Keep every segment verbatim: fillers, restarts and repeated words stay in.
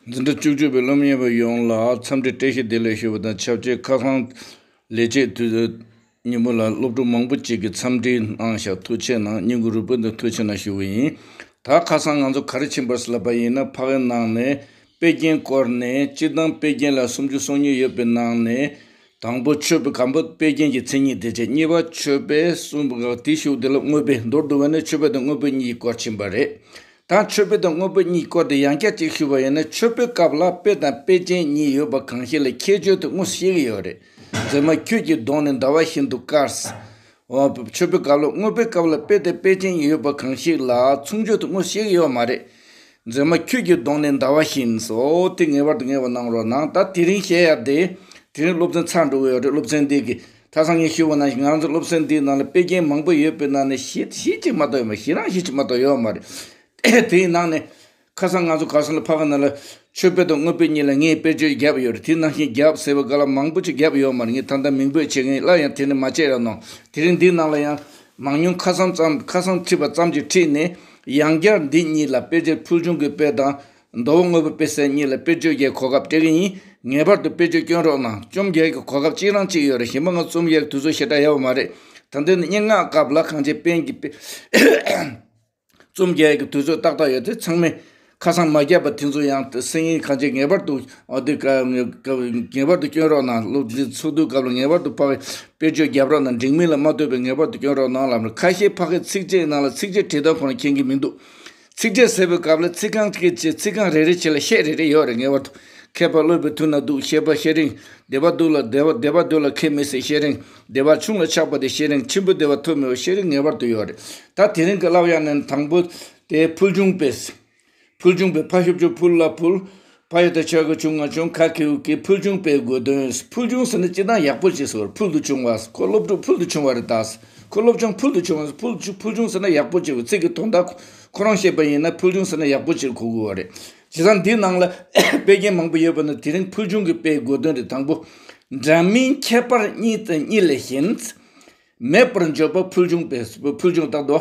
འཛིན་གྲྭ་བཅུ་གཅིག་པའི་སློབ་གཉེར་བ་ཡོངས་ལ་འཚམས་འདྲི་བཀྲ་ཤིས་བདེ་ལེགས་ཞུ་བ་དང་ཆབས་ཅིག་ཁ་སང་ལས་བྱེད་དུས་ཚོད་ཉིན་མོ་ལ་སློབ་ཕྲུག་མང་པོ་ཅིག་གིས་འཚམས་འདྲི་གནང་ཤག་ཐུགས་རྗེ་གནང་། སྙིང་གི་རུས་པ་ནས་ཐུགས་རྗེ་གནང་ཞུ་གི་ཡིན། ད་ཁ་སང་ང་ཚོ་ག་རེ་ཕྱིན་པ་རེད་ལབ་པ་ཡིན་ན། ཕ་གིའི་ནང་ནས་དཔེ་རྒྱན་བསྐོར་ནས་སྤྱིར་བཏང་དཔེ་རྒྱན་ལ་སུམ་ཅུ་སོ་གཉིས་ཡོད་པའི་ནང་ནས། དང་པོ་མཆོད་པའི་སྒམ་པོ་དཔེ་རྒྱན་གྱི་མཚན་ཉིད་དེ་བྱས། གཉིས་པ་མཆོད་པའི་གསུམ་དེའི་ཤུལ་དེ་ལ་དངོས་དཔེ། མདོར་བསྡུ་བ་ནི་མཆོད་པ་དང་དངོས་པོ་གཉིས་བསྐོར་ཕྱིན་པ་རེད། ད་མཆོད་པ་དང་དངོས་པོ་གཉིས་བསྐོར་ཏེ་ཡང་བསྐྱར་གཅིག་ཞུ་བ་ཡིན་ན། མཆོད་པའི་སྐབས་ལ་དཔེ་དང་དཔེ་ཅན་གཉིས་ཡོད་པ་གང་ཞིག་ལ་ཁྱད་ཆོས་དེ་དངོས་སུ་བཤད་ཀྱི་ཡོད་རེད། མཛེས་མ་ཁྱོད་ཀྱི་གདོང་ནི་ཟླ་བ་བཞིན་དུ་དཀར། འོ། མཆོད་པའི་སྐབས་ལ། དངོས་པོའི་སྐབས་ལ་དཔེ་དང་དཔེ་ཅན་གཉིས་ཡོད་པ་གང་ཞིག་ལ་མཚུངས་ཆོས་དེ་དངོས་སུ་བཤད་ཀྱི་ཡོད་མ་རེད། མཛེས་མ་ཁྱོད་ཀྱི་གདོང་ནི་ཟླ་བ་བཞིན། འོ་དེ་ངེས་པར་དུ་ངེས་པ་གནང་རོགས་གནང་། ད་དེ་རིང་བཤད་ཡ་དེ། དེ་རིང་སློབ་ཚན་ཚར་འགྲོ་གི་ཡོད་རེད། སློབ་ཚན་འདི་གི། ཁ་སང་ངས་ཞུས་པ་ནང་བཞིན་ང་ཚོ་སློབ་ཚན་འདིའི་ནང་ལ་དཔེ་རྒྱན་མང་པོ་ཡོད་པའི་ནང་ནས་གཞས་གཞས་གཅིག་མ་གཏོགས་ཡོད་མ་རེད། གཞས་རང་གཞས་གཅིག་མ་གཏོགས་ཡོད་མ་རེད། དེའི་ནང་ནས་ཁ་སང་ང་ཚོ་གར་སོང་ལ་ཕ་གི་ནང་ལ་མཆོད་པ་དང་དངོས་པོ་གཉིས་ལ་ངས་དཔེ་བརྗོད་བརྒྱབ་ཡོད་རེད། དེ་ནང་བཞིན་བརྒྱབ་ཟེར་བ་ག་ལ་མང་པོ་ཅིག་བརྒྱབ་ཡོད་མ་རེད། ངས་ད་ལྟ་མིང་འབོད་བྱེད་མཁན་སླར་ཡང་དེ་ནས་མ་བྱས་ར་གནང་། དེ་རིང་འདིའི་ནང་ལ་ཡང་མང་ཉུང་ཁ་སང་ཙམ། ཁ་སང་ཁྲིད་པ་ཙམ་གྱིས་ཁྲིད་ནས། ཡང་བསྐྱར་འདི་གཉིས་ལ། དཔེ་ཆ་ཕུལ་བྱུང་གི་དཔེ་དང་མདོ་དབུས་དངོས་པོའི་དཔེ་ཟེར་གཉིས་ལ་དཔེ་བརྗོད་ཀྱི་གོ་སྐབས་སྤྲད་ཀྱི་ཡིན། ངེས་པར་དུ་དཔེ་བརྗོད་སྐྱོན་རོགས་གནང་། རྩོམ་རྒྱག་གི་གོ་སྐབས་གཅིག་རང་གཅིག་ཡོད་རེད། གཞན་པ་ང་རྩོམ་རྒྱག་གི་དུས་ཚོད་ཞེ་དྲག་ཡོད་མ་རེད། ད་ལྟའི་སྙན་ངག་སྐབས་ལ་གངས་ཅན་དཔལ་གྱི་དཔེ། རྩོམ་རྒྱག་གི་དུས་ཚོད་ཏག་ཏག་ཡོད་དེ། ཚང་མས་ཁ་སང་མ་བརྒྱབ་པ་དེ་ཚོ་ཡང་སང་ཉིན་གང་ཅི་ངེས་པར་དུ། ཨ། དེ་ཀ་ངེས་པར་དུ་སྐྱོན་རོགས་གནང་། སློབ་འདི་ཚོགས་འདུའི་སྐབས་ལ་ངེས་པར་དུ་ཕ་གི་དཔེ་བརྗོད་རྒྱབ་རོགས་གནང་། འགྲིག་མིན་ལ་མ་ལྟོས་པའི་ངེས་པར་དུ་སྐྱོན་རོགས་གནང་ལབ་ནས། ཁ་ཤས་ཕ་གི་ཚིགས་བཅད་ནང་ལ་ཚིགས་བཅད་བྲིས་སྟངས་ཁོ་ན་མཁྱེན་གྱི་མི་འདུག་ཚིགས་བཅད་ཟེར་བའི་སྐབས་ལ་ཚིག་རྐང་གཅིག་གི་ཚིག་རྐང་རེ་རེ་བྱས་ལ་ཤད་རེ་རེ་ཡོད་རེད། ངེས་པར་དུ། མཁས་པ་སློབ་པའི་མཐུ་ན་སྡུག། ཤེས་པ་ཤེས་རིག། སྡེ་པ་སྡུག་ལ། སྡེ་པ། སྡེ་པ་སྡུག་ལ་ཁེ་མི་སྲིད་ཤེས་རིག། སྡེ་པ་ཆུང་ལ་ཆགས་པ་དེ་ཤེས་རིག། ཆེན་པོ་སྡེ་པ་ཐུབ་མི་བ་ཤེས་རིག་ངེས་པར་དུ་ཡོད་རེད། ད་དེ་རིང་གི་བསླབ་ཡག་ནི་དང་པོ་དེ་ཕུལ་བྱུང་དཔེ། ཕུལ་བྱུང་དཔེ། ཕ་ཞབས་ཀྱུ་ཕུ་ལ་ཕུལ། ཕ་ཡ་བཏགས་ཕྱ་ག་བྱུང་ང་བྱུང་། ཁ་གི་གུ་གི། ཕུལ་བྱུང་དཔེའི་དགོས་དོན། ཕུལ་བྱུང་ཟེར་ན་སྤྱིར་བཏང་ཡག་པོ་ཅིག་ཟེར་བ། ཕུལ་དུ་བྱུང་བ། ཁོ་སློབ་ཕྲུག་ཕུལ་དུ་བྱུང་བ་རེད་ད། ཁོ་སློབ་ཆུང་ཕུལ་དུ་བྱུང་བ། ཕུལ་ཕུལ་བྱུང་ཟེར་ན་ཡག་པོ་ཅིག་ཚིག་གི་དོན་དག་ཁོ་རང་ཤེས་པ་ཡིན་ན་ཕུལ་བྱུང་ཟེར་ན་ཡག་པོ་ཅིག་གོ་དགོས་བ་རེད། བྱས་ཙང་འདིའི་ནང་ལ་དཔེ་རྒྱན་མང་པོ་ཡོད་པ་ནི་དེ་རིང་ཕུལ་བྱུང་གི་དཔེའི་དགོས་དོན་རེད། དང་པོ། འདྲ་མིན་ཁྱད་པར་གཉིས་དང་གཉིས་ལས་གཞན། མེད་པར་འཇོག་པ་ཕུལ་བྱུང་དཔེ། ཕུལ་བྱུང་རྟགས་དོ།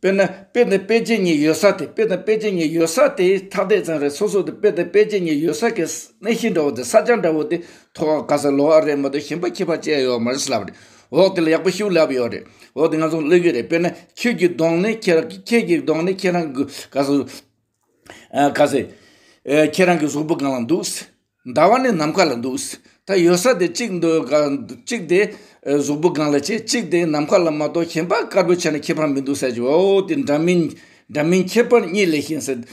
དཔེར་ན་དཔེ་དང་དཔེ་ཅན་གཉིས་ཡོད་ས་དེ། དཔེ་དང་དཔེ་ཅན་གཉིས་ཡོད་ས་དེ་ཐ་དད་ཙམ་རེད། སོ་སོ་དེ་དཔེ་དང་དཔེ་ཅན་གཉིས་ཡོད་ས་གི་གནས་གཞི་འདྲ་བོ་དེ། ས་ཆ་འདྲ་བོ་དེ་ཐོག་ག་ས་ལོགས་རེད་མ་གཏོགས་གཞན་པ་ཁྱད་པར་ཅི་ཡང་ཡོད་མ་རེད་ལབ་རེད། འོག་དེ་ལ་ཡག་པོ་ཞིག་ལབ་ཡོད་རེད། འོག་དེ་ང་ཚོ་ཀློག་གི་རེད། དཔེར་ན་ཁྱོད་ཀྱི་གདོང་ནི་ཁྱེད་རང་གི། ཁྱེད་ཀྱི་གདོང་ནི་ཁྱེད་རང་གི་ག་ས། ཨ། ག་ས། ཨ། ཁྱེད་རང་གི་གཟུགས་པོ་སྒང་ལ་འདུག་ཟླ་བ་ནི་ནམ་མཁའ་ལ་འདུག་ད་ཡོད་ས་དེ་གཅིག་འདུག་གཅིག་དེ་གཟུགས་པོ་སྒང་ལ་བྱས། གཅིག་དེ་ནམ་མཁའ་ལ་མ་གཏོགས་གཞན་པ་དཀར་པོའི་ཆ་ནས་ཁྱད་པར་མི་འདུག་ཟེར་གྱི། འོ་དེ་འདྲ་མིན། འདྲ་མིན་ཁྱད་པར་གཉིས་ལས་གཞན་ཟེར།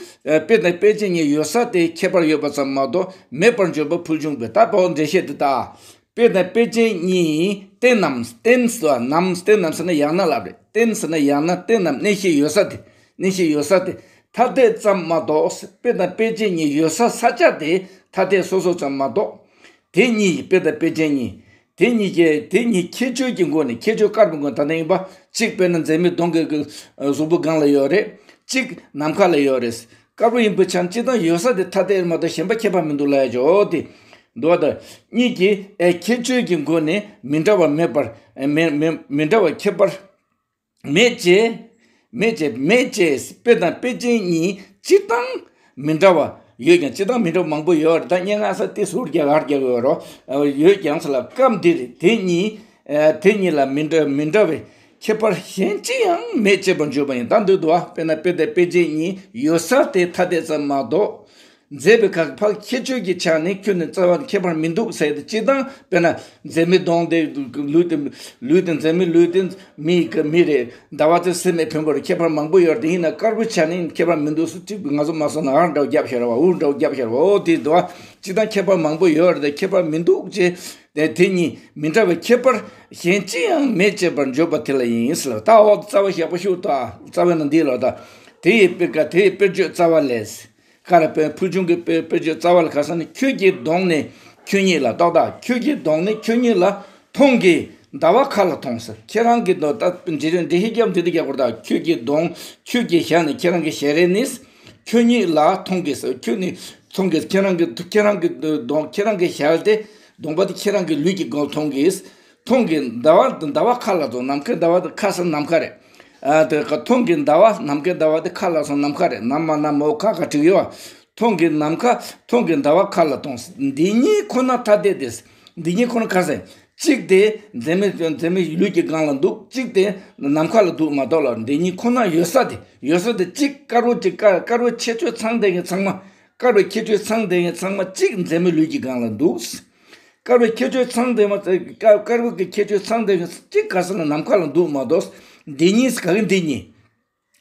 དཔེ་དང་དཔེ་ཅན་གཉིས་ཡོད་ས་དེ་ཁྱད་པར་ཡོད་པ་ཙམ་མ་གཏོགས་མེད་པར་འཇོག་པ་ཕུལ་བྱུང་དཔེ། ད་བོ་འགྲེལ་བཤད་དེ་ལྟ། དཔེ་དང་དཔེ་ཅན་གཉིས་རྟེན་ནམ། རྟེན་ཟེར་བ་ནམ། རྟེན་ནམ་ཟེར་ན་ཡང་ན་ལབ་རེད། རྟེན་ཟེར་ན་ཡང་ན། རྟེན་ནམ། གནས་གཞི་ཡོད་ས་དེ། གནས་གཞི་ཡོད་ས་དེ་ཐ་དད་ཙམ་མ་གཏོགས། དཔེ་དང་དཔེ་ཅན་གཉིས་ཡོད་ས་ས་ཆ་དེ་ཐ་དད་སོ་སོ་ཙམ་མ་གཏོགས། དེ་གཉིས། དཔེ་དང་དཔེ་ཅན་གཉིས། དེ་གཉིས་ཀྱི། དེ་གཉིས་ཁྱད་ཆོས་ཀྱི་སྒོ་ནས། ཁྱད་ཆོས་དཀར་པོའི་སྒོ་ནས། ད་ལྟ་ཡིན་པ། གཅིག་དཔེར་ན་མཛེས་མའི་གདོང་གི་གཟུགས་པོ་སྒང་ལ་ཡོད་རེད། གཅིག་ནམ་མཁའ་ལ་ཡོད་རེད། དཀར་པོ་ཡིན་པའི་ཆ་ནས་སྤྱིར་བཏང་ཡོད་ས་དེ་ཐ་དད་མ་གཏོགས་གཞན་པ་ཁྱད་པར་མི་འདུག་ལབ་ཡ་ཅོ་དེ། འདུག་བ། ད་གཉིས་ཀྱི། ཨེ། ཁྱད་ཆོས་ཀྱི་སྒོ་ནས་མི་འདྲ་བ་མེད་པར། ཨེ། མི་མི་མི་འདྲ་བ་ཁྱད་པར་མེད་ཅེས། མེད་ཅེས། མེད་ཅེས། དཔེ་དང་དཔེ་ཅན་གཉིས་སྤྱིར་བཏང་མི་འདྲ་བ་ཡོད་ཀྱང་། སྤྱིར་བཏང་མི་འདྲ་བ་མང་པོ་ཡོད་རེད། ད་སྙན་ངག་ས་དེ་ཟུར་རྒྱག་གར་རྒྱག་ཡོད་རོ། ཡོད་ཀྱང་ཟེར་ལ། སྐབས་འདིར་དེ་གཉིས། ཨེ། དེ་གཉིས་ལ་མི་འདྲ། མི་འདྲ་བའི་ཁྱད་པར་གཞན་ཅི་ཡང་མེད་ཅེས་པར་བརྗོད་པ་ཡིན། ད་འདོད་དུ་བ། དཔེར་ན་དཔེ་དང་དཔེ་ཅན་གཉིས་ཡོད་ས་དེ་ཐ་དད་ཙམ་མ་གཏོགས། མཛེས་པའི་ཁ་ཕར་ཁྱད་ཆོས་ཀྱི་ཆ་ནས་ཁྱོད་ནི་རྩ་བ་ཁྱད་པར་མི་འདུག་ཟེར་ཏེ། སྤྱིར་བཏང་དཔེར་ན་མཛེས་མའི་གདོང་དེ་ལུས་དེ། ལུས་དེ་མཛེས་མའི་ལུས་དེ་མི་གི་མི་རེད། ཟླ་བ་དེ་སྲིན་མོའི་བེམ་པོ་རེད། ཁྱད་པར་མང་པོ་ཡོད་རེད། དེ་ཡིན་ན་དཀར་པོའི་ཆ་ནས་ཁྱད་པར་མི་འདུག་ཟེར། གཅིག་ང་ཚོ་མ་སོང་ན་ཨར་འདྲ་བོ་རྒྱབ་ཤར་བ། འུར་འདྲ་བོ་རྒྱབ་ཤར་བ། འོ་དེ་འདུག་བ། སྤྱིར་བཏང་ཁྱད་པར་མང་པོ་ཡོད་རེད་དེ་ཁྱད་པར་མི་འདུག་ཅེས། དེ་དེ་གཉིས་མི་འདྲ་བའི་ཁྱད་པར་གཞན་ཅི་ཡང་མེད་ཅེས་པར་བརྗོད་པ་དེ་ལ་ཡིན་ཟེར་ལ། ད་འོ་རྩ་བ་ཞེ་པོ་ཞིག་ད་རྩ་བའི་ནང་འདི་ལ། ད་དེ་ཡི་དཔེ་ཀ་དེ་ཡི་དཔེར་བརྗོད་རྩ་བ་ལས། ཀ་ལ་དཔེ། ཕུལ་བྱུང་གི་དཔེ། དཔེར་བརྗོད་རྩ་བ་ལ་ཁ་སང་ནི། ཁྱོད་ཀྱི་གདོང་ནི་ཁྱོད་ཉིད་ལ། ཏག་ཏག་ཁྱོད་ཀྱི་གདོང་ནི་ཁྱོད་ཉིད་ལ། མཐོང་གི་ཟླ་བ་མཁའ་ལ་མཐོང་ཟེར། ཁྱེད་རང་གི་གདོང་། ད་འགྲེལ་འགྲེལ་བཤད་རྒྱབ་འདི་འདི་རྒྱག་དགོས་རེད། ད་ཁྱོད་ཀྱི་གདོང་། ཁྱོད་ཀྱི་ཞལ་ནི། ཁྱེད་རང་གི་ཞལ་རས་ནི་ཁྱོད་ཉིད་ལ་མཐོང་གི་ཟེར། ཁྱོད་ནི་མཐོང་གི། ཁྱེད་རང་གི། ཁྱེད་རང་གི་གདོང་། ཁྱེད་རང་གི་ཞལ་དེ། གདོང་པ་དེ་ཁྱེད་རང་གི་ལུས་ཀྱི་སྒང་མཐོང་གི། མཐོང་གི་ཟླ་བ། ཟླ་བ་མཁའ་ལ་མཐོང་། ནམ་མཁའི་ཟླ་བ་དེ། མཁའ་ཟེར་ནམ་མཁའ་རེད། ཨ། དེ་ཀ་མཐོང་གི་ཟླ་བ། ནམ་མཁའི་ཟླ་བ་དེ་མཁའ་ལ་སོང་། ནམ་མཁའ་རེད། ན་མ་ན་མོ་ཁ་ག་བྲིས་ཡོད། མཐོང་གི་ནམ་མཁའ། མཐོང་གི་ཟླ་བ་མཁའ་ལ་མཐོང་། འདི་གཉིས་ཁོ་ན་ཐ་དད་དེ། འདི་གཉིས་ཁོ་ན་ཁ་སང་། གཅིག་དེ་འཛད་མེད་འཛད་མེད་ལུས་ཀྱི་སྒང་ལ་འདུག་གཅིག་དེ་ནམ་མཁའ་ལ་འདུག་མ་གཏོགས་ལ། འདི་གཉིས་ཁོ་ན་ཡོད་ས་དེ། ཡོད་ས་དེ་གཅིག་དཀར་པོ་གཅིག་དཀར་དཀར་པོའི་ཁྱད་ཆོས་ཚང་བསྡད་མཁན་ཚང་མ། དཀར་པོའི་ཁྱད་ཆོས་ཚང་བསྡད་མཁན་ཚང་མ་གཅིག་འཛད་མེད་ལུས་ཀྱི་སྒང་ལ་འདུག་དཀར་པོའི་ཁྱད་ཆོས་ཚང་བསྡད་མ། དཀར་དཀར་པོ་གི་ཁྱད་ཆོས་ཚང་བསྡད་མཁན་གཅིག་ག་ས་ན་ནམ་མཁའ་ལ་འདུག་མ་གཏོགས། འདི་གཉིས་ག་གི་འདི་གཉིས།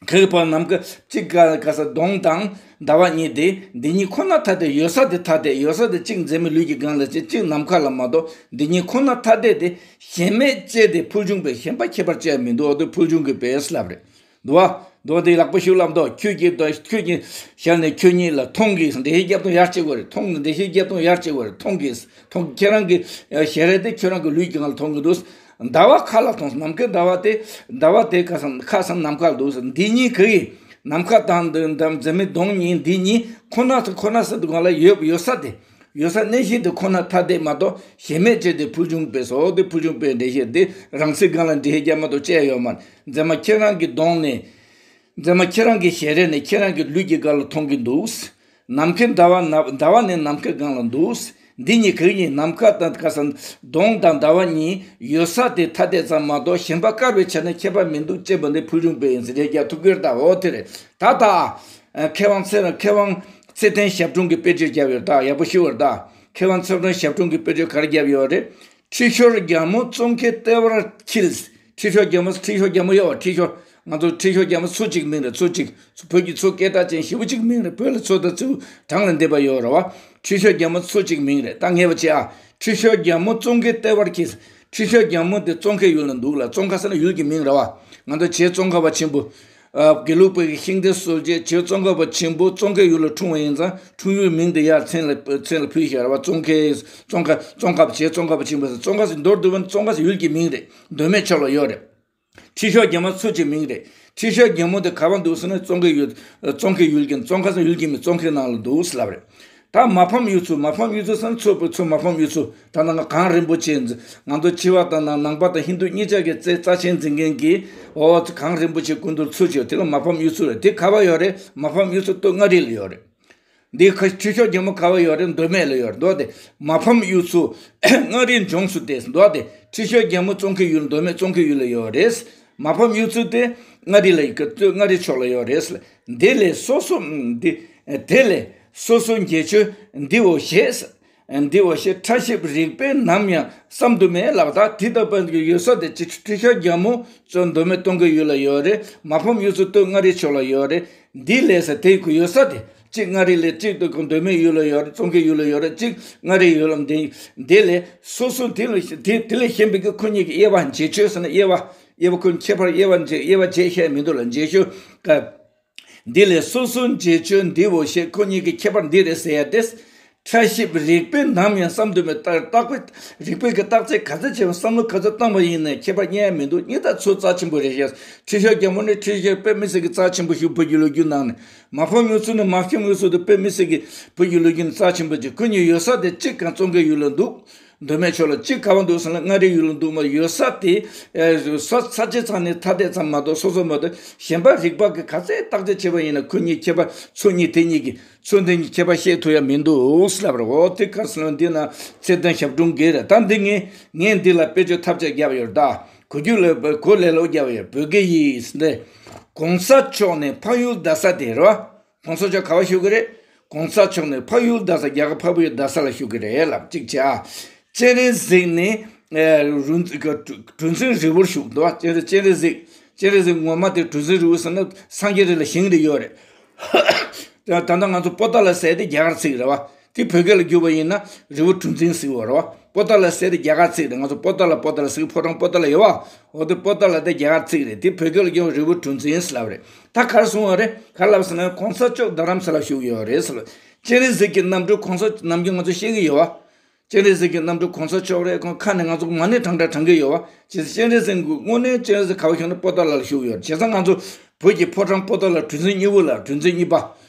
ག་གི་བར། ནམ་མཁའ་གཅིག་ག་ག་ས་གདོང་དང་ཟླ་བ་གཉིས་དེ། འདི་གཉིས་ཁོ་ན་ཐ་དད། ཡོད་ས་དེ་ཐ་དད། ཡོད་ས་དེ་གཅིག་འཛད་མེད་ལུས་ཀྱི་སྒང་ལ་བྱས། གཅིག་ནམ་མཁའ་ལ་མ་གཏོགས། འདི་གཉིས་ཁོ་ན་ཐ་དད་དེ། གཞན་མེད་ཅེས་དེ་ཕུལ་བྱུང་པས། གཞན་པ་ཁྱད་པར་ཅི་ཡང་མི་འདུག་འོ་དེ་ཕུལ་བྱུང་གི་པས་ལབ་རེད། འདུག་བ། འདུག་བ། དེ་ལག་པ་ཤུགས་ལབ་འདུག་ཁྱོད་ཀྱིས་འདུག་ཁྱོད་ཀྱི་ཞལ་ནས་ཁྱོད་ཉིད་ལ་མཐོང་གི། འགྲེལ་བཤད་རྒྱབ་སྟངས་ཡར་བྱེད་དགོས་རེད། མཐོང་། འགྲེལ་བཤད་རྒྱབ་སྟངས་ཡར་བྱེད་དགོས་རེད། མཐོང་གི། མཐོང་། ཁྱེད་རང་གི་ཞལ་རས་དེ་ཁྱོད་རང་གི་ལུས་ཀྱི་སྒང་ལ་མཐོང་གི་འདུག་ཟླ་བ་མཁའ་ལ་མཐོང་། ནམ་མཁའི་ཟླ་བ་དེ། ཟླ་བ་དེ་ཁ་སང་ཁ་སང་ནམ་མཁའ་ལ་འདུག་འདི་གཉིས་ག་གི། ནམ་མཁའ་དང་འདི་འདི་འཛད་མེད་གདོང་གཉིས་འདི་གཉིས་ཁོ་ན་ཁོ་ན་ས་དེ་སྒང་ལ་ཡོད་ཡོད་ས་དེ། ཡོད་ས་གནས་གཞི་དེ་ཁོ་ན་ཐ་དད་མ་གཏོགས་གཞན་མེད་ཅེས་དེ་ཕུལ་བྱུང་པས་སོ། དེ་ཕུལ་བྱུང་པའི་འགྲེལ་བཤད་དེ་རང་ཚིག་སྒང་ལ་འགྲེལ་བཤད་རྒྱབ་མ་གཏོགས་བཅད་ཡོད་མ་རེད། འཛད་མ་ཁྱེད་རང་གི་གདོང་ནས། འཛད་མ་ཁྱེད་རང་གི་ཞལ་རས་ནས་ཁྱེད་རང་གི་ལུས་ཀྱི་སྒང་ལ་མཐོང་གི་འདུག་ནམ་མཁའི་ཟླ་བ་ན། ཟླ་བ་ནི་ནམ་མཁའི་སྒང་ལ་འདུག་འདི་གཉིས་ག་གཉིས། ནམ་མཁའ་དང་ཁ་སང་གདོང་དང་ཟླ་བ་གཉིས་ཡོད་ས་དེ་ཐ་དད་ཙམ་མ་གཏོགས་གཞན་པ་དཀར་བའི་ཆ་ནས་ཁྱད་པར་མི་འདུག་ཅེས་པ་འདི་ཕུལ་བྱུང་པས་ཡིན་ཟེར་རྒྱག་ཐུབ་ཀྱི་རེད་ད། འོ་དེ་རེད་ད། ད། མཁས་དབང་ཚེ་རིང་། མཁས་དབང་ཚེ་བརྟན་ཞབས་དྲུང་གིས་དཔེར་བརྗོད་བརྒྱབ་ཡོད་ད། ཡག་པོ་ཞུ་བར་ད། མཁས་དབང་ཚེ་བརྟན་ཞབས་དྲུང་གིས་དཔེར་བརྗོད་ག་རེ་བརྒྱབ་ཡོད་རེད། ཁྲི་ཤོར་རྒྱལ་མོ་ཙོང་ཁའི་ལྟེ་བར་འཁྱིལ། ཁྲི་ཤོར་རྒྱལ་མོ། ཁྲི་ཤོར་རྒྱལ་མོ་ཡོད་བ། ཁྲི་ཤོར། ང་ཚོ་ཁྲི་ཤོར་རྒྱལ་མོ་མཚོ་གཅིག་མིང་རེད། མཚོ་གཅིག་བོད་ཀྱི་མཚོ་སྐད་གྲགས་ཅན་ཞེ་པོ་གཅིག་མིང་རེད། བོད་ལ་མཚོ་དང་མཚེའུ་གྲངས་ལས་འདས་པ་ཡོད་རེད་བ། ཁྲི་ཤོར་རྒྱལ་མོ་མཚོ་གཅིག་མིང་རེད། ད་ངེས་པ་བྱེད་ཨ། ཁྲི་ཤོར་རྒྱལ་མོ་ཙོང་ཁའི་ལྟེ་བར་འཁྱིལ། ཁྲི་ཤོར་རྒྱལ་མོ་དེ་ཙོང་ཁའི་ཡུལ་ལ་འདུག་ལ། ཙོང་ཁ་ཟེར་ན་ཡུལ་གྱི་མིང་རེད་བ། ང་ཚོ་རྗེ་ཙོང་ཁ་པ་ཆེན་པོ། ཨ། དགེ་ལུགས་པའི་ཤིང་རྟའི་སྲོལ་འབྱེད། རྗེ་ཙོང་ཁ་པ་ཆེན་པོ་ཙོང་ཁའི་ཡུལ་ལ་འཁྲུངས་པ་ཡིན་ཙང་འཁྲུངས་ཡུལ་མིང་དེ་ཡར་མཚན་ལ་མཚན་ལ་ཕུལ་བཞག་རེད་བ། ཙོང་ཁའི། ཙོང་ཁ། ཙོང་ཁ། རྗེ་ཙོང་ཁ་པ་ཆེན་པོ་ཟེར། ཙོང་ཁ་ཟེར་མདོར་བསྡུས་པ་ནི་ཙོང་ཁ་ཟེར་ཡུལ་གྱི་མིང་རེད། མདོ་སྨད་ཕྱོགས་ལ་ཡོད་རེད། ཁྲི་ཤོར་རྒྱལ་མོ་མཚོ་གཅིག་མིང་རེད། ཁྲི་ཤོར་རྒྱལ་མོ་དེ་ག་པར་འདུག་ཟེར་ན་ཙོང་ཁའི་ཡུལ། ཙོང་ཁའི་ཡུལ་གྱི། ཙོང་ཁ་ཟེར་ཡུལ་གྱི་མིང་། ཙོང་ཁའི་ནང་ལ་འདུག་ཟེར་ལབ་རེད། ད་མ་ཕམ་གཡུ་མཚོ། མ་ཕམ་གཡུ་མཚོ་ཟེར་ན་མཚོ། མཚོ་མ་ཕམ་གཡུ་མཚོ། ད་ནང་གངས་རིན་པོ་ཆེ། ང་ཚོ་ཕྱི་པ་དང་ནང་། ནང་པ་དང་ཧིན་རྡུ་གཉིས་ཆ་གི་རྩ་ཆེན་འཛིན་མཁན་གྱི། འོ། གངས་རིན་པོ་ཆེ་སྐུ་མདུན་མཚོ་གཅིག་དེ་ལ་མ་ཕམ་གཡུ་མཚོ་རེད། དེ་ག་པར་ཡོད་རེད། མ་ཕམ་གཡུ་མཚོ་སྟོད་མངའ་རིས་ལ་ཡོད་རེད། འདི་ཁ། ཁྲི་ཤོར་རྒྱལ་མོ་ག་པར་ཡོད་རེད། མདོ་སྨད་ལ་ཡོད་རེད། མདོ་སྟེ། མ་ཕམ་གཡུ་མཚོ་མངའ་རིས་ལྗོངས་སུ་བསྡད། མདོ་སྟེ། ཁྲི་ཤོར་རྒྱལ་མོ་ཙོང་ཁའི་ཡུལ། མདོ་སྨད་ཙོང་ཁའི་ཡུལ་ལ་ཡོད་རེད། མ་ཕམ་གཡུ་མཚོ་དེ་མངའ་རིས་ལ། མངའ་རིས་ཕྱོགས་ལ་ཡོད་རེད། འདི་ལས་སོ་སོ། འདི། དེ་ལས་སོ་སོ་མཇལ་ཆོས་འདིའོ་ཞེས། འདིའོ་ཞེས་ཕྲ་ཞིབ་རིགས་པས་ནམ་ཡང་བསམ་དུ་མེད་ལབ། ད་དེ་ལྟ་བུ་ཡོད་ས་དེ་གཅིག་ཁྲི་ཤོར་རྒྱལ་མོ་མདོ་སྨད་ཙོང་ཁའི་ཡུལ་ལ་ཡོད་རེད། མ་ཕམ་གཡུ་མཚོ་སྟོད་མངའ་རིས་ཕྱོགས་ལ་ཡོད་རེད། འདི་ལས་ས་དེ་ཁོ་ཡོད་ས་དེ། གཅིག་མངའ་རིས་ལ། གཅིག་ཏུ་ཁོ་མདོ་སྨད་ཡུལ་ལ་ཡོད་རེད། ཙོང་ཁའི་ཡུལ་ལ་ཡོད་རེད། གཅིག་མངའ་རིས་ཡུལ་ལ། འདི། འདི་ལས་སོ་སོ་དེ་ལ་དེ་དེ་ལས་གཞན་པའི་གི་ཁོ་གཉིས་ཀྱི་དབྱེ་བ་འབྱེད་ཆོས་ཟེར་ན། དབྱེ་བ། དབྱེ་བ་ཁོ་ཁྱད་པར། དབྱེ་བ་འབྱེད། དབྱེ་བ་འབྱེད་ཤེས་མི་འདུག་ལ། འབྱེད་ཤོག་ག་འདི་ལས་སོ་སོ་འབྱེད་ཆོས་འདིའོ་ཞེས། ཁོ་གཉིས་ཀྱི་ཁྱད་པར་འདི་རེད་ཟེར་ཡ་དེ། ཕྲ་ཞིབ་རིགས་པས་ནམ་ཡང་བསམ་དུ་མེད། བརྟག་པའི། རིགས་པས་ཀྱི་བརྟག་དཔྱད་ག་ཚད་བྱས་པ། བསམ་བློ་ག་ཚད་བཏང་བ་ཡིན་ནའི་ཁྱད་པར་རྙེད་ཡ་མི་འདུག་གཉིས་ད་མཚོ་རྩ་ཆེན་པོ་རེད་ཤག་ཁྲི་ཤོར་རྒྱལ་མོ་ནི་ཁྲི་ཤོར་དཔེ་མི་སྲིད་ཀྱི་རྩ་ཆེན་པོ་ཞིག་བོད་ཀྱི་ལོ་རྒྱུས་ནང་ནས། མ་ཕམ་གཡུ་མཚོ་ནི། མ་ཕམ་གཡུ་མཚོ་དེ་དཔེ་མི་སྲིད་ཀྱི་བོད་ཀྱི་ལོ་རྒྱུས་ནང་རྩ་ཆེན་པོ་ཅིག་ཁོ་གཉིས་ཡོད་ས་དེ་གཅིག་གངས་ཙོང་ཁའི་ཡུལ་ལ་འདུག་མདོ་སྨད་ཕྱོགས་ལ། གཅིག་ག་པར་འདུག་ཟེར་ན་མངའ་རིས་ཡུལ་ལ་འདུག་མ། ཡོད་ས་དེ། ས་ས་ཆའི་ཆ་ནས་ཐ་དད་ཙམ་མ་གཏོགས། སོ་སོ་མ་གཏོགས། གཞན་པ་རིགས་པ་གིས་ག་ཚད་བརྟག་དཔྱད་བྱས་པ་ཡིན་ན་ཁོ་གཉིས་ཁྱད་པར། མཚོ་གཉིས་དེ་གཉིས་ཀྱི། མཚོ་འདི་གཉིས་ཁྱད་པར་ཤེས་ཐུབ་ཡ་མི་འདུག་ལབ་རེད། འོ་དེ་ག་ཟེར་ན་འདི་ན་ཚེ་བརྟན་ཞབས་དྲུང་གིས་རེད། ད་འདི་ངས། ངས་འདི་ལ་དཔེ་བརྗོད་ཐབས་ཆག་བརྒྱབ་ཡོད་ད། གོ་རྒྱུ་ལ་གོ་ལེ་ལོ་བརྒྱབ་ཡོད། བོད་སྐད་ཡིག་འདི། གོང་ས་མཆོག་ནས་འཕགས་ཡུལ་རྡ་ས་དེ་རེད་བ། གོང་ས་མཆོག་ག་པར་བཞུགས་ཀྱི་རེད། གོང་ས་མཆོག་ནས་འཕགས་ཡུལ་རྡ་ས། རྒྱ་གར་འཕགས་པའི་ཡུལ་རྡ་ས་ལ་བཞུགས་ཀྱི་རེད་ལབ། གཅིག་བྱས་ཨ། སྤྱན་རས་གཟིགས་ནི། ཨེ། རུ། གྲུ་འཛིན་རི་བོར་བཞུགས་འདུག་བ། སྤྱན་རས། སྤྱན་རས་གཟིགས། སྤྱན་རས་གཟིགས་ངོ་མ་དེ། གྲུ་འཛིན་རི་བོ་ཟེར་ན་སངས་རྒྱས་རི་ལ་བཞེངས་ཏེ་ཡོད་རེད། ད་ད་ལྟ་ང་ཚོ་པོ་ཏཱ་ལ་ཟེར་དེ་རྒྱ་གར་ཚིག་རེད་བ། དེ་བོད་སྐད་ལ་བསྒྱུར་བ་ཡིན་ན་རི་བོ་གྲུ་འཛིན་ཟེར་བ་རེད་བ། པོ་ཏཱ་ལ་ཟེར་དེ་རྒྱ་གར་ཚིག་རེད། ང་ཚོ་པོ་ཏཱ་ལ། པོ་ཏཱ་ལ་ཟེར། ཕོ་བྲང་པོ་ཏཱ་ལ་ཡོད་བ། འོ་དེ་པོ་ཏཱ་ལ་དེ་རྒྱ་གར་ཚིག་རེད། དེ་བོད་སྐད་ལ་བསྒྱུར་བ་རི་བོ་གྲུ་འཛིན་ཟེར་ལབ་རེད། ད་ག་རེ་གསུང་བ་རེད། ག་རེ་ལབ་ཟེར་ན་གོང་ས་མཆོག་རྡ་རམ་ས་ལ་བཞུགས་ཡོད་རེད་ཟེར་ལབ། སྤྱན་རས་གཟིགས་ཀྱི་རྣམ་སྤྲུལ་གོང་ས། ནམ་རྒྱུན་ང་ཚོ་བཤད་ཀྱི་ཡོད་བ། སྤྱན་རས་གཟིགས་ཀྱི་རྣམ་སྤྲུལ་གོང་ས་མཆོག་རེད། ཁོང་ཁ་ནས་ང་ཚོ་མ་ཎི་བགྲང་བགྲང་བགྲང་གི་ཡོད་བ། བྱས་ཙང་སྤྱན་རས་གཟིགས་དངོས་གནས་སྤྱན་རས་གཟིགས་ག་པར་བཞུགས་ན་པོ་ཏཱ་ལ་ལ་བཞུགས་ཡོད་རེད། བྱས་ཙང་ང་ཚོ་བོད་ཀྱི་ཕོ་བྲང་པོ་ཏཱ་ལ་གྲུ་འཛིན་གཉིས་པོ་ལ། གྲུ་འཛིན་གཉིས་པ།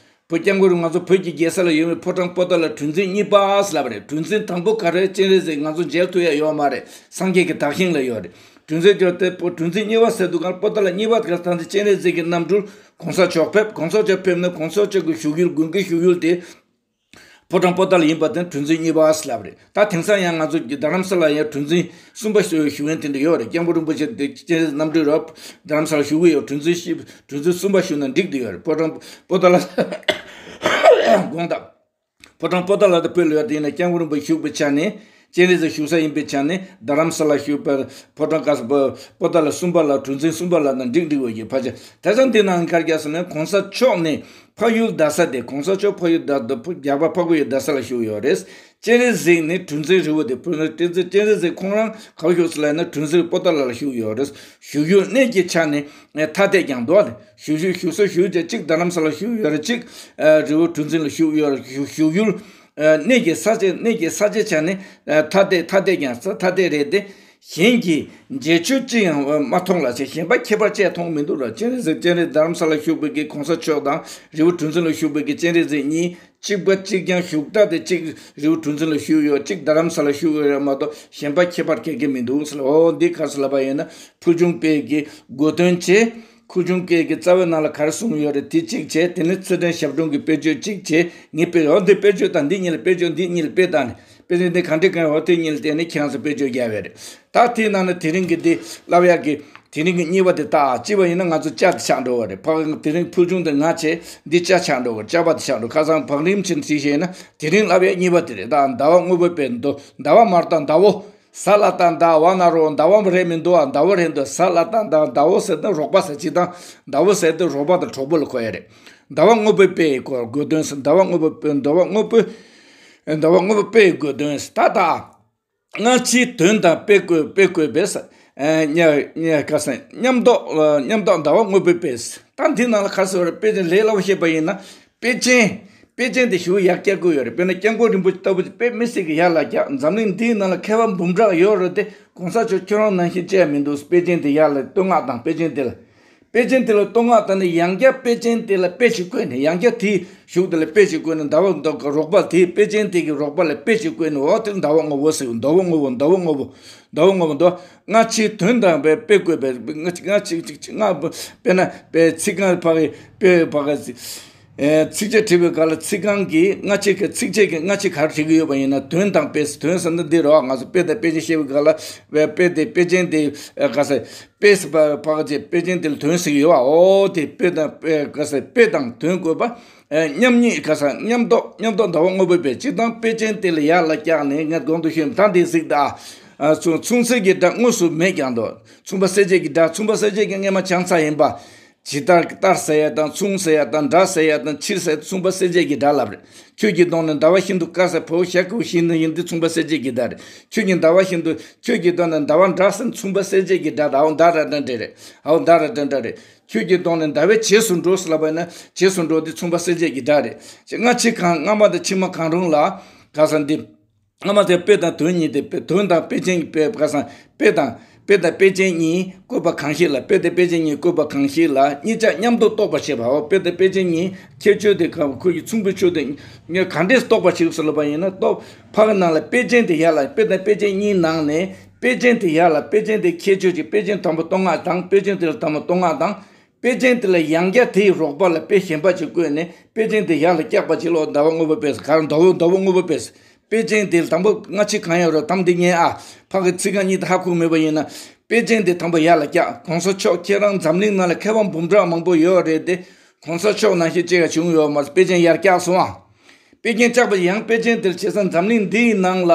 བོད་སྐྱབས་མགོན་རིན། ང་ཚོ་བོད་ཀྱི་རྒྱལ་ས་ལ་ཡོད་པའི་ཕོ་བྲང་པོ་ཏཱ་ལ་གྲུ་འཛིན་གཉིས་པ་ཟེར་ལབ་པ་རེད། གྲུ་འཛིན་དང་པོ་ག་རེ། སྤྱན་རས་གཟིགས་ང་ཚོ་མཇལ་ཐུབ་ཡ་ཡོད་མ་རེད། སངས་རྒྱས་ཀྱི་དར་ཞིང་ལ་ཡོད་རེད། གྲུ་འཛིན་ཅོ་དེ་པོ། གྲུ་འཛིན་གཉིས་པ་ཟེར་དུས་ག་པོ་ཏཱ་ལ་གཉིས་པ་དེ་ག་ད་འདི་སྤྱན་རས་གཟིགས་ཀྱི་རྣམ་སྤྲུལ་གོང་ས་མཆོག་ཕེབས། གོང་ས་མཆོག་ཕེབས་ནས་གོང་ས་མཆོག་གི་བཞུགས་ཡུལ། དགུན་ཁའི་བཞུགས་ཡུལ་དེ། ཕོ་བྲང་པོ་ཏཱ་ལ་ཡིན་པ་དེ་གྲུ་འཛིན་གཉིས་པ་ཟེར་ལབ་རེད། ད་དེང་སང་ཡང་ང་ཚོ་རྡ་རམ་ས་ལ་ཡང་གྲུ་འཛིན་གསུམ་པ་ཞུ་ཞུ་མཁན་དེ་འདྲ་ཡོད་རེད། སྐྱབས་མགོན་རིན་པོ་ཆེ་དེ་སྤྱན་རས་གཟིགས་རྣམ་སྤྲུལ་རོ། རྡ་རམ་ས་ལ་བཞུགས་ཀྱི་ཡོད། གྲུ་འཛིན་ཞིབ་གྲུ་འཛིན་གསུམ་པ་ཞུ་ན་འགྲིག་དེ་ཡོད་རེད། ཕོ་བྲང་པོ་ཏཱ་ལ་དགོངས་དག་ཕོ་བྲང་པོ་ཏཱ་ལ་དེ་བོད་ལ་ཡོད་དེ་ཡིན་ན་སྐྱབས་མགོན་རིན་པོ་ཆེ་བཞུགས་པའི་ཆ་ནས། སྤྱན་རས་གཟིགས་བཞུགས་ས་ཡིན་པའི་ཆ་ནས་རྡ་རམ་ས་ལ་བཞུགས་པའི་ཕོ་བྲང་དཀར་པོ་པོ་ཏཱ་ལ་གསུམ་པ་ལ་གྲུ་འཛིན་གསུམ་པ་ལ་ན་འགྲིག་འགྲིག་བ་ཡོད་ཕལ་ཆེར། དེ་ཙང་འདི་ནང་གར་རྒྱག་སོང་ན་གོང་ས་མཆོག་ནས་འཕགས་ཡུལ་རྡ་ས་དེ། གོང་ས་མཆོག་འཕགས་ཡུལ་རྡ་རྒྱ་གར་འཕགས་པའི་ཡུལ་རྡ་ས་ལ་བཞུགས་ཡོད་རེད། སྤྱན་རས་གཟིགས་ནི་གྲུ་འཛིན་རི་བོ་དེ། སྤྱན་རས་གཟིགས་ཁོང་རང་ག་པར་བཞུགས་སོང་ལབ་ན་གྲུ་འཛིན་པོ་ཏཱ་ལ་ལ་བཞུགས་ཡོད་རེད། བཞུགས་ཡུལ་གནས་ཀྱི་ཆ་ནས་ཐ་དད་ཀྱང་འདུག་ལ། བཞུགས་ཡུལ་བཞུགས་ས་བཞུགས་ཡུལ་གཅིག་རྡ་རམ་ས་ལ་བཞུགས་ཡོད་རེད། གཅིག་རི་བོ་གྲུ་འཛིན་ལ་བཞུགས་ཡོད་རེད། བཞུགས་ཡུལ་གནས་ཀྱི་ས་ཆ་གནས་ཀྱི་ས་ཆའི་ཆ་ནས་ཐ་དད་ཐ་དད་ཀྱང་ཐ་དད་རེད་དེ། གཞན་གྱིས་འབྱེད་ཆོས་ཅི་ཡང་མ་མཐོང་ལ་ཞེས་གཞན་པ་ཁྱད་པར་ཅི་ཡང་མཐོང་མི་འདུག་ལ། སྤྱན་རས་གཟིགས་སྤྱན་རས་རྡ་རམ་ས་ལ་བཞུགས་པའི་གི་གོང་ས་མཆོག་དང་རི་བོ་གྲུ་འཛིན་ལ་བཞུགས་པའི་གི་སྤྱན་རས་གཟིགས་གཉིས་གཅིག་པ་གཅིག་རྐྱང་བཞུགས་གྲལ་དེ་གཅིག་རི་བོ་གྲུ་འཛིན་ལ་བཞུགས་ཡོད། གཅིག་རྡ་རམ་ས་ལ་བཞུགས་ཡོད་རེད་མ་གཏོགས་གཞན་པ་ཁྱད་པར་གང་གང་མི་འདུག་ཟེར་ལ། འོ་འདི་ག་ཟེར་ལབ་པ་ཡིན་ན་ཕུལ་བྱུང་དཔེ་གི་དགོས་དོན་བྱས། ཕུལ་བྱུང་སྐད་ཀྱི་རྩ་བའི་ནང་ལ་ག་རེ་གསུངས་ཡོད་རེད་དེ་གཅིག་བྱས། དེ་ནས་ཚུལ་ཁྲིམས་ཞབས་དྲུང་གི་དཔེ་བརྗོད་གཅིག་བྱས། ངས་དཔེ་འོ་འདི་དཔེ་བརྗོད་དང་འདི་གཉིས་ལ་དཔེ་བརྗོད་འདི་གཉིས་ལ་དཔེ་དང་ནི་དཔེ་བརྗོད་འདི་ག་འདྲ་གང་འོ་དེ་གཉིས་ལ་བརྟེན་ནས་ཁྱེད་རང་ཚོ་དཔེ་བརྗོད་རྒྱག་པ་རེད། ད་དེའི་ནང་ནས་དེ་རིང་གི་འདི་བསླབ་ཡག་གི་དེ་རིང་གི་གཉིས་པ་དེ་ད་ཅི་བ་ཡིན་ན་ང་ཚོ་ལྕགས་དེ་ཆགས་འགྲོ་བ་རེད། ཕ་དེ་རིང་ཕུལ་བྱུང་དེ་ང་བྱས་འདི་ལྕགས་ཆགས་འགྲོ་བ་ལྕགས་པ་དེ་ཆགས་འགྲོ། ཁ་སང་བང་རིམ་ཕྱིན་བྲིས་བྱས་ན་དེ་རིང་བསླབ་ཡག་གཉིས་པ་དེ་རེད། ད་ཟླ་བ་དངོས་པོའི་དཔེ་འདུག་ཟླ་བ་མར་དང་ཟླ་བོ། ས་ལ་བཏགས་ཟླ་བ་ན་རོ། ཟླ་བ་རེད་མི་འདུག་ཨ། ཟླ་བོ་རེད་འདུག་ས་ལ་བཏགས་ཟླ་ཟླ་བོ་ཟེར་ན་རོགས་པ་ཟེར། སྤྱིར་བཏང་ཟླ་བོ་ཟེར་དུས་རོགས་པ་དང་གྲོགས་པོ་ལ་གོ་ཡ་རེད། ཟླ་བ་དངོས་པོའི་དཔེ་ཡི་སྐོར་དགོས་དོན་ཟེར། ཟླ་བ་དངོས་པོ་དཔེ་ཟླ་བ་དངོས་པོའི་ཟླ་བ་དངོས་པོའི་དཔེ་ཡི་དགོས་དོན་ཟེར། ད་ལྟ་སྔ་ཕྱིའི་དོན་དང་དཔེ་བཀོད་དཔེ་བཀོད་པས་ཉ་ཉ་ག་ས་མཉམ་འདོགས་མཉམ་འདོགས་ཟླ་བ་དངོས་པོའི་དཔེ་ཟེར། ད་འདི་ནང་ལ་ག་ཟེར་བ་རེད། དཔེ་ཅན་ལས་སླ་བོ་བཤད་པ་ཡིན་ན། དཔེ་ཅན། དཔེ་ཅན་དེ་ཞུ་ཡག་སྐྱག་དགོས་ཡོད་རེད། དཔེར་ན་སྐྱབས་མགོན་རིན་པོ་ཆེ་ལྟ་བུ་ཅིག་དཔེ་མི་སྲིད་ཀྱི་ཡག་ལ་རྒྱག་འཛམ་གླིང་འདིའི་ནང་ལ་མཁས་པ་འབུམ་ཕྲག་ཡོད་རེད་དེ། གོང་ས་མཆོག་ཁྱོད་རང་ནང་བཞིན་བྱས་མི་འདུག་དཔེ་ཅན་དེ་ཡག་ལ་བསྟོད་བསྔགས་དང་། དཔེ་ཅན་དེ་ལ། དཔེ་ཅན་དེ་ལ་བསྟོད་བསྔགས་དང་ནི་ཡང་བསྐྱར་དཔེ་ཅན་དེ་ལ་དཔེ་ཞིག་བཀོད་ནས། ཡང་བསྐྱར་དེའི་གཞུག་དེ་ལ་དཔེ་ཞིག་བཀོད་ནས། ཟླ་བ་འདི་གི་རོགས་པ་དེའི་དཔེ་ཅན་དེ་གི་རོགས་པ་ལ་དཔེ་ཞིག་བཀོད་ནས། འོ་དེ་ཟླ་བ་དངོས་པོ་ཟེར། ཟླ་བ་དངོས་པོ་ཟླ་བ་དངོས་པོ་ཟླ་བ་དངོས་པོ། ཟླ་བ་དངོས་པོ་འདུག་སྔ་ཕྱིའི་དོན་དང་དཔེ་དཔེ་བཀོད་པའི་སྔ་ཕྱི་སྔ་ཕྱི་སྔ་དཔེར་ན་དཔེ་ཚིག་རྐང་ཕ་གི་དཔེ་ཕ་གི་ཚིག་ཨེ་ཚིགས་བཅད་བྲིས་པའི་སྐབས་ལ་ཚིག་རྐང་གི་སྔ་ཕྱི་གི་ཚིགས་བཅད་ཀྱི་སྔ་ཕྱི་ག་རེ་བྲིས་ཀྱི་ཡོད་པ་ཡིན་ན། དོན་དང་དཔེ། དོན་ཟེར་ན་འདི་རེད་བ། ང་ཚོ་དཔེ་དང་དཔེ་ཅན་བཤད་པའི་སྐབས་ལ་དཔེ་དཔེ་དེ་དཔེ་ཅན་དེ་ཨེ་ག་ས་དཔེ་ཟེར་བ་ཕ་གི་ཅེས་དཔེ་ཅན་དེ་ལ་དོན་ཟེར་གྱི་ཡོད་བ། འོ་དེ་དཔེ་དང་དཔེ་ག་ས་དཔེ་དང་དོན་བཀོད་པ། ཨེ་མཉམ་ཉིད་ག་ས་མཉམ་འདོགས་མཉམ་འདོགས་ཟླ་བ་དངོས་པོའི་དཔེ། སྤྱིར་བཏང་དཔེ་ཅན་དེ་ལ་ཡར་ལ་བཀྱགས་ནས་ངས་གོང་དུ་ཞུས་ད་འདི་གཟིགས་ད། ཨ་མཚུངས་མཚུངས་གསལ་གྱི་སྒྲ་དངོས་སུ་མེད་ཀྱང་འདུག་མཚུངས་པ་གསལ་བྱེད་ཀྱི་སྒྲ། མཚུངས་པ་གསལ་བྱེད་ཀྱི་སྔས་མ་བྱང་ས་ཡིན་པ། ཇི་ལྟར་ལྟར་ཟེར་ཡ་དང་། མཚུངས་ཟེར་ཡ་དང་། འདྲ་ཟེར་ཡ་དང་། ཕྱིར་ཟེར་ཡ་མཚུངས་པ་གསལ་བྱེད་ཀྱི་སྒྲ་ལབ་རེད། ཁྱོད་ཀྱིས་བཏང་ནས་ཟླ་བ་བཞིན་དུ་དཀར་ཟེར་བོ་ཞག་གུ་བཞིན་དུ་ཡིན་འདི་མཚུངས་པ་གསལ་བྱེད་ཀྱི་སྒྲ་རེད། ཁྱོད་ཀྱིས་ཟླ་བ་བཞིན་དུ། ཁྱོད་ཀྱིས་བཏང་ནས་ཟླ་བ་འདྲ་ཟེར་མཚུངས་པ་གསལ་བྱེད་ཀྱི་སྒྲ་དང་། འོ་ཟླ་ར་འདྲ་འདྲ་རེད། འོ་ཟླ་ར་འདྲ་འདྲ་རེད། ཁྱོད་ཀྱིས་བཏང་ནས་ཟླ་བའི་རྗེས་སུ་འགྲོ་ཟེར་ལབ་པ་ཡིན་ན་རྗེས་སུ་འགྲོ་འདི་མཚུངས་པ་གསལ་བྱེད་ཀྱི་སྒྲ་རེད། སྔ་ཕྱི་གང་སྔ་མ་དང་ཕྱི་མ་གང་རུང་ལ་ག་ས་འདི། སྔ་མ་དེ་དཔེ་དང་དོན་གཉིས་ཏེ། དཔེ་དོན་དང་དཔེ་ཅན་གྱི་དཔེ་ག་ས་དཔེ་དང་དཔེ་དང་དཔེ་ཅན་གཉིས་བཀོད་པ་གང་ཞིག་ལ། དཔེ་དང་དཔེ་ཅན་གཉིས་བཀོད་པ་གང་ཞིག་ལ་གཉིས་ཆ་མཉམ་དུ་རྟོགས་པར་བྱེད་པའོ། དཔེ་དང་དཔེ་ཅན་གཉིས་ཁྱད་ཆོས་དེ་ག་ཁོ་ཡི་མཚུངས་པའི་ཆོས་དེ་ག་འདྲས་རྟོགས་པར་བྱེད་ཟེར་ལབ་པ་ཡིན་ན། རྟོགས་ཕ་གི་ནང་ལ་དཔེ་ཅན་དེ་ཡར་ལ། དཔེ་དང་དཔེ་ཅན་གཉིས་ནང་ནས་དཔེ་ཅན་དེ་ཡར་ལ། དཔེ་ཅན་དེ་ཁྱད་ཆོས་ཀྱི་དཔེ་ཅན་དང་པོ་བསྟོད་བསྔགས་དང་། དཔེ་ཅན་དེ་ལ་དང་པོ་བསྟོད་བསྔགས་དང་། དཔེ་ཅན་དེ་ལ་ཡང་བསྐྱར་དེའི་རོགས་པ་ལ་དཔེ་གཞན་པ་ཅིག་བཀོད་ནས་དཔེ་ཅན་དེ་ཡར་ལ་བཀྱགས་པ་ཅིག་ལོ། ཟླ་བ་དངོས་པོ་དཔེ་ག་རེ་ཟླ་བོ་ཟླ་བོ་དངོས་པོ་དཔེ། དཔེ་ཅན་དེ་ལ་དང་པོ་སྔ་ཕྱི་གང་ཡང་རོ་དམ་དེ་ཉན་ཨ། ཕ་གི་ཚིག་རྐང་གཉིས་དེ་ཧ་གོ་མེད་པ་ཡིན་ན། དཔེ་ཅན་དེ་དང་པོ་ཡར་ལ་བཀྱགས། གོང་ས་མཆོག་ཁྱེད་རང་འཛམ་གླིང་ནང་ལ་མཁས་པ་འབུམ་ཕྲག་མང་པོ་ཡོད་རེད་དེ། གོང་ས་མཆོག་ནང་བཞིན་ཅིག་ཡང་བྱུང་ཡོད་མ་རེད། དཔེ་ཅན་ཡར་བཀྱགས་སོང་ཨ། དཔེ་རྒྱན་བཅག་པ་ཡང་དཔེ་ཅན་དེར་བྱེད་ས་འཛམ་གླིང་འདིའི་ནང་ལ།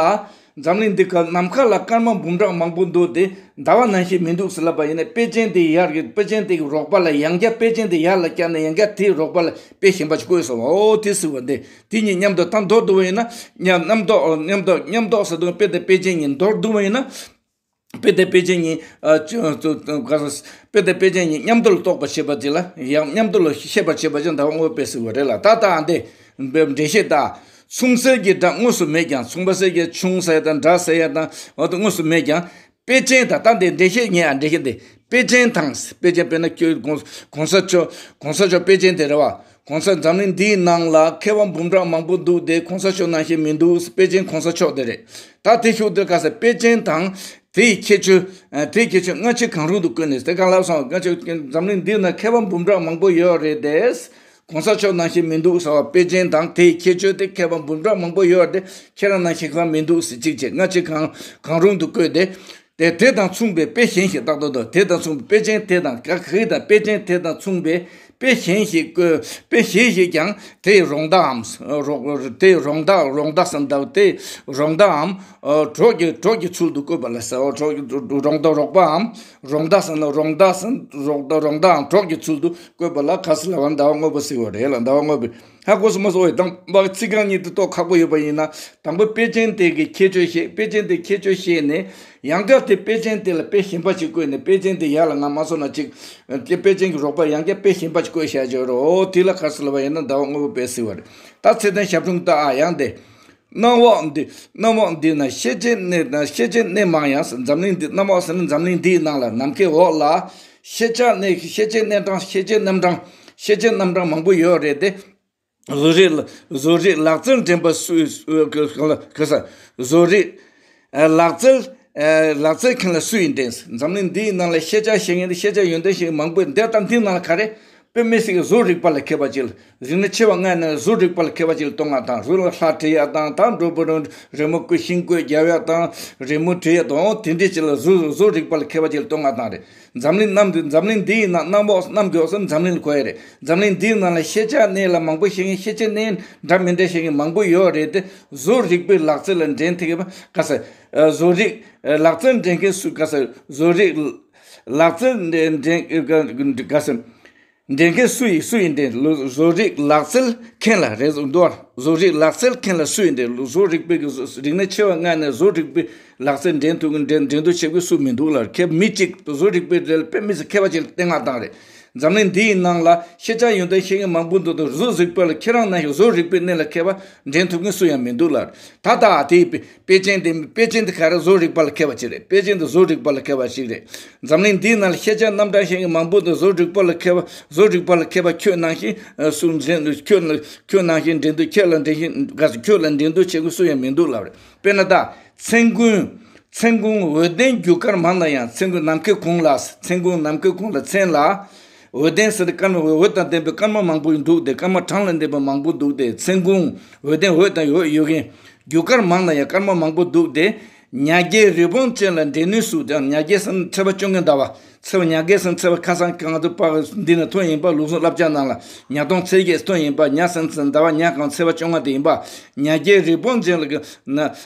འཛམ་གླིང་འདི་ག་ནམ་མཁའ་ལ་སྐར་མ་འབུམ་ཕྲག་མང་པོ་འདུག་སྟེ་ཟླ་བ་ནང་བཞིན་མི་འདུག་ཟེར་ལབ་པ་ཡིན་ན། དཔེ་ཅན་དེ་ཡར་གྱི་དཔེ་ཅན་དེ་གི་རོགས་པ་ལ་ཡང་བསྐྱར་དཔེ་ཅན་དེ་ཡར་ལ་བཀྱགས་ནས་ཡང་བསྐྱར་དེའི་རོགས་པ་ལ་དཔེ་གཞན་པ་ཞིག་བཀོད་སོང་བ། འོ་དེ་ཟེར་བ་འདི་དེ་གཉིས་མཉམ་དུ་ད་མདོར་བསྡུ་བ་ཡིན་ན། མཉམ་མཉམ་དུ་མཉམ་དུ་མཉམ་དུ་ཟེར་དུས་དཔེ་དེ་དཔེ་ཅན་གཉིས་མདོར་བསྡུ་བ་ཡིན་ན། དཔེ་དང་དཔེ་ཅན་གཉིས། ཨ་ཅོ་ཅོ་ཅོ་ག་ས། དཔེ་དང་དཔེ་ཅན་གཉིས་མཉམ་དུ་ལ་རྟོགས་པར་བྱེད་པ་ཅིག་ལ་ཡང་མཉམ་དུ་ལ་ཤེས་པར་བྱེད་པ་ཅིག་ཟླ་བ་དངོས་པོའི་དཔེ་ཟེར་བ་རེད་ལ། ད་ལྟ་འདི་འགྲེལ་བཤད་ད། མཚུངས་གསལ་གྱི་སྒྲ་དངོས་སུ་མེད་ཀྱང་། མཚུངས་པ་གསལ་གྱི་མཚུངས་ཟེར་ཡ་དང་འདྲ་ཟེར་ཡ་དང་འོ་དེ་དངོས་སུ་མེད་ཀྱང་། དཔེ་ཅན་དང་། ད་འདི་འགྲེལ་བཤད་ཉན་ཨ། འགྲེལ་བཤད་འདི། དཔེ་ཅན་དང་། དཔེ་ཅན་དཔེར་ན་ཁྱོད་གོང་གོང་ས་མཆོག་གོང་ས་མཆོག་དཔེ་ཅན་དེ་རེད་བ། གོང་ས། འཛམ་གླིང་འདིའི་ནང་ལ་མཁས་པ་འབུམ་ཕྲག་མང་པོ་འདུག་སྟེ་གོང་ས་མཆོག་ནང་བཞིན་མི་འདུག་དཔེ་ཅན་གོང་ས་མཆོག་དེ་རེད། ད་དེ་ཤུགས་དེར་ག་ས་དཔེ་ཅན་དང་དེའི་ཁྱད་ཆོས། ཨ་དེའི་ཁྱད་ཆོས་སྔ་ཕྱི་གང་རུང་དུ་བཀོད་ནས་དེ་གང་ལབ་སོང་། སྔ་ཕྱི་འཛམ་གླིང་འདིའི་ནང་མཁས་པ་འབུམ་ཕྲག་མང་པོ་ཡོད་རེད་དེ། གོང་ས་མཆོག་ནང་བཞིན་མི་འདུག་ཟེར་བ། དཔེ་ཅན་དང་དེའི་ཁྱད་ཆོས་དེ་ཁྱད་པར་འབུམ་ཕྲག་མང་པོ་ཡོད་རེད་དེ། ཁྱེད་རང་ནང་བཞིན་གང་མི་འདུག་ཟེར། གཅིག་བྱས་ང་གཅིག་གང་གང་རུང་དུ་བཀོད་དེ། དེ་དེ་དང་མཚུངས་པའི་དཔེ་གཞན་ཞིག་ཏག་ཏག་ཏག་དེ་དང་མཚུངས་པའི་དཔེ་ཅན་དེ་དང་ག་གི་དང་དཔེ་ཅན་དེ་དང་མཚུངས་པའི་དཔེ་གཞན་ཞིག་བཀོད། དཔེ་གཞན་ཞིག་ཀྱང་དེའི་རོང་བདག་འམ། རོག་དེའི་རོང་བདག་རོང་བདག་སམ་དང་དེའི་རོང་བདག་འམ། གྲོགས་ཀྱི་གྲོགས་ཀྱི་ཚུལ་དུ་བཀོད་པ་ལ་ཟེར་བ། གྲོགས་ཀྱི་རོང་བདག་རོགས་པའམ། རོང་བདག་ཟེར་ན་རོང་བདག་ཟེར། རོགས་བདག་རོང་བདག་འམ་གྲོགས་ཀྱི་ཚུལ་དུ་བཀོད་པ་ལ་ག་ཟེར་ལབ་པ་ན་ཟླ་བ་དངོས་པོ་ཟེར་བ་རེད་ལ། ཟླ་བ་དངོས་པོ། ཧ་གོ་སོང་མ་སོང་། འོ་ཡ། དང་པོ་ཚིག་རྐང་གཉིས་དེ་ཏོག་ཁག་པོ་ཡོད་པ་ཡིན་ན། དང་པོ་དཔེ་ཅན་དེ་གི་ཁྱད་ཆོས་བཤད། དཔེ་ཅན་དེ་ཁྱད་ཆོས་བཤད་ནས། ཡང་བསྐྱར་དེ་དཔེ་ཅན་དེ་ལ་དཔེ་གཞན་པ་ཅིག་བཀོད་ནས། དཔེ་ཅན་དེ་ཡར་ལ་ང་མ་སོང་ན་ཅིག་དེ་དཔེ་ཅན་གྱི་རོགས་པ་ཡང་བསྐྱར་དཔེ་གཞན་པ་ཅིག་བཀོད་བཞག་ཡོད་རེད། འོ་དེ་ལ་ག་ཟེར་ལབ་པ་ཡིན་ན་ཟླ་བ་དངོས་པོ་དཔེ་ཟེར་བ་རེད། ད་ཚེ་བརྟན་ཞབས་དྲུང་ད་ཨ་ཡང་དེ། གནམ་འོག་འདི། གནམ་འོག་འདི་ན་ཤེས་བྱའི་གནས་ན་ཤེས་བྱའི་གནས་མང་ཡང་། འཛམ་གླིང་འདི། གནམ་འོག་ཟེར་ན་འཛམ་གླིང་འདིའི་ནང་ལ། ནམ་མཁའི་འོག་ལ་ཤེས་བྱ་གནས། ཤེས་བྱའི་གནས་གྲངས། ཤེས་བྱའི་རྣམ་གྲངས། ཤེས་བྱའི་རྣམ་གྲངས་མང་པོ་ཡོད་རེད་དེ། བཟོ་རིག་བཟོ་རིག་ལག་རྩལ་འགྲན་པ་སུ། ག་ས། བཟོ་རིག་ལག་རྩལ། ལག་རྩལ་མཁན་ལ་སུ་ཡིས་འགྲན། འཛམ་གླིང་འདིའི་ནང་ལ་ཤེས་བྱ་ཤེས་མཁན་དེ། ཤེས་བྱ་ཡོན་ཏན་ཤེས་མཁན་མང་པོ་འདི་དང་འདིའི་ནང་ལ་ག་རེ། དཔེ་མི་སྲིད་ཀྱི་བཟོ་རིག་པ་ལ་མཁས་པ་ཅིག་ལ། རིག་གནས་ཆེ་བ་ལྔའི་ནང་བཟོ་རིག་པ་ལ་མཁས་པ་ཅིག་ལ་སྟོན་པ་དང་། རུ་ལ་ལྷ་འབྲི་ཡག་དང་། ད་འགྲོ་བོ་རུ་རི་མོ་བརྐོས། ཤིང་བརྐོས་རྒྱབ་ཡག་དང་། རི་མོ་འབྲི་ཡག་དང་། དེ་འདྲས་ཅིག་ལ་བཟོ་བཟོ་རིག་པ་ལ་མཁས་པ་ཅིག་ལ་སྟོན་པ་དང་རེད། འཛམ་གླིང་གནམ་འདི། འཛམ་གླིང་འདིའི་ནང་། གནམ་འོག་གནམ་གྱི་འོག་ཟེར་ན་འཛམ་གླིང་ལ་གོ་ཡ་རེད། འཛམ་གླིང་འདིའི་ནང་ལ་ཤེས་བྱ་གནས་ལ་མང་པོ་ཤེས་མཁན། ཤེས་བྱའི་གནས་འདྲ་མི་འདྲ་ཤེས་མཁན་མང་པོ་ཡོད་རེད་དེ། བཟོ་རིག་པའི་ལག་རྩལ་ལ་འགྲན་ཐེག་པ་ག་ས། བཟོ་རིག་ལག་རྩལ་འགྲན་མཁན་སུ་ག་ས། བཟོ་རིག་ལག་རྩལ་འགྲན་ག་ས། འགྲན་མཁན་སུ་ཡིས། སུ་ཡིས་འགྲན། བཟོ་རིག་ལག་རྩལ་མཁན་ལ་རེད་འདུག་བཟོ་རིག་ལག་རྩལ་མཁན་ལ་སུ་ཡིས་འགྲན། བཟོ་རིག་པའི་གི་རིག་གནས་ཆེ་བ་ལྔ་ནས་བཟོ་རིག་པའི་ལག་རྩལ་འགྲན་ཐུབ། འགྲན་འགྲན་བསྡུར་བྱེད་མཁན་སུ་མི་འདུག་ལ། མཁས་མི་གཅིག་བཟོ་རིག་པའི་གྲས་ལ་དཔེ་མི་སྲིད་མཁས་པ་ཅིག་ལ་བསྟེན་གནང་བཏང་རེད། འཛམ་གླིང་འདིའི་ནང་ལ་ཤེས་བྱ་ཡོན་ཏན་ཤེས་མཁན་མང་པོ་འདུག་དང་། བཟོ་རིག་པ་ལ་ཁྱེད་རང་ནང་བཞིན་བཟོ་རིག་པའི་གནས་ལ་མཁས་པ་འགྲན་ཐུབ་མཁན་སུ་ཡང་མི་འདུག་ལ། ད་ལྟ་དེའི་དཔེ་དཔེ་ཅན་དེ། དཔེ་ཅན་དེ་ག་རེ། བཟོ་རིག་པ་ལ་མཁས་པ་ཅིག་རེད། དཔེ་ཅན་དེ་བཟོ་རིག་པ་ལ་མཁས་པ་ཞིག་རེད། འཛམ་གླིང་འདིའི་ནང་ལ་ཤེས་བྱ་རྣམ་གྲངས་ཤེས་མཁན་མང་པོ་འདུག་བཟོ་རིག་པ་ལ་མཁས་པ། བཟོ་རིག་པ་ལ་མཁས་པ་ཁྱོད་ནང་བཞིན་སུ་འགྲན། ཁྱོད་ལ་ཁྱོད་ནང་བཞིན་འགྲན་བསྡུར། ཁྱོད་ལ་འགྲན་བཞིན་ག་ས། ཁྱོད་ལ་འགྲན་བསྡུར་བྱེད་མཁན་སུ་ཡང་མི་འདུག་ལབ་རེད། དཔེར་ན་ད། མཚན་གུང་། མཚན་གུང་འོད་ལྡན་རྒྱུ་སྐར་མང་ན་ཡང་། མཚན་གུང་ནམ་མཁའི་གུང་ལ། མཚན་གུང་ནམ་མཁའི་གུང་ལ། མཚན་ལ་འོད་ལྡན་ཟེར་སྐར་མ། འོད་དང་ལྡན་པའི་སྐར་མ་མང་པོ་འདུག་སྟེ། སྐར་མ་གྲངས་ལས་འདས་པ་མང་པོ་འདུག་སྟེ། མཚན་གུང་འོད་ལྡན། འོད་དང་འོད་ཡོད་མཁན་རྒྱུ་སྐར་མང་ན་ཡང་སྐར་མ་མང་པོ་འདུག་སྟེ། ཉ་རྒྱལ་རི་བོང་ཅན་ལ་འགྲན་ནུས་སུ། ཉ་རྒྱལ་ཟེར་ན་ཚེས་པ་བཅོ་ལྔའི་ཟླ་བ། ཚེས་པ། ཉ་རྒྱལ་ཟེར་ན་ཚེས་པ་ཁ་སང་ང་ཚོ་པ་འདི་ན་ཐོན་ཡིན་པ། ལུགས་སྲོལ་བསླབ་བྱ་ནང་ལ་ཉ་སྟོང་ཚེས་བརྒྱད་ཐོན་ཡིན་པ། ཉ་ཟེར་ན་ཟླ་བ་ཉ་གང་ཚེས་པ་བཅོ་ལྔ་དེ་ཡིན་པ། ཉ་རྒྱལ་རི་བོང་ཅན་ལ་ན།